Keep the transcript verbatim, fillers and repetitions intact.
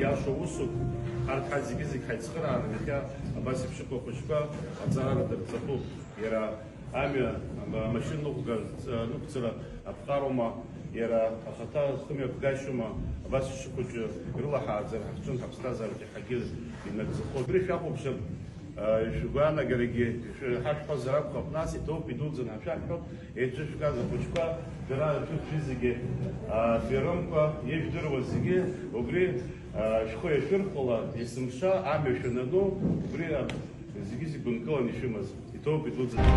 Иашоу усуп, ҳарҭ ҳа зегьы-зегь ҳаицхырааны иахьа абас еиԥш иҟоу ахәыҷқәа аҵара дырҵатәуп. Иара амҩа, амашьына ныҟәгар, ныҟәцара аԥҟароума, иара ахаҭа хымҩаԥгашьоума, абас ишыхәыҷу ирылаҳааӡар ҳахьчон, ҳаԥсҭазаараҿ иаҳагьы инагӡахоит. Убри шәахәаԥшыр, Ишәгәаанагарагьы ишәы-, ҳашәҳәозар акәхап, нас иҭоуп, идуӡӡаны ҳашәаҳҳәап, еицәышәкыз ахәыҷқәа, шәара шәыхьӡ зегьы, аферымқәа, ижәдыруа зегьы, убри, шәхы иашәырхәала, есымша амҩа шәанану, убри, зегьы-зегь гәынкыланы ишәымаз, иҭоуп, идуӡӡаны.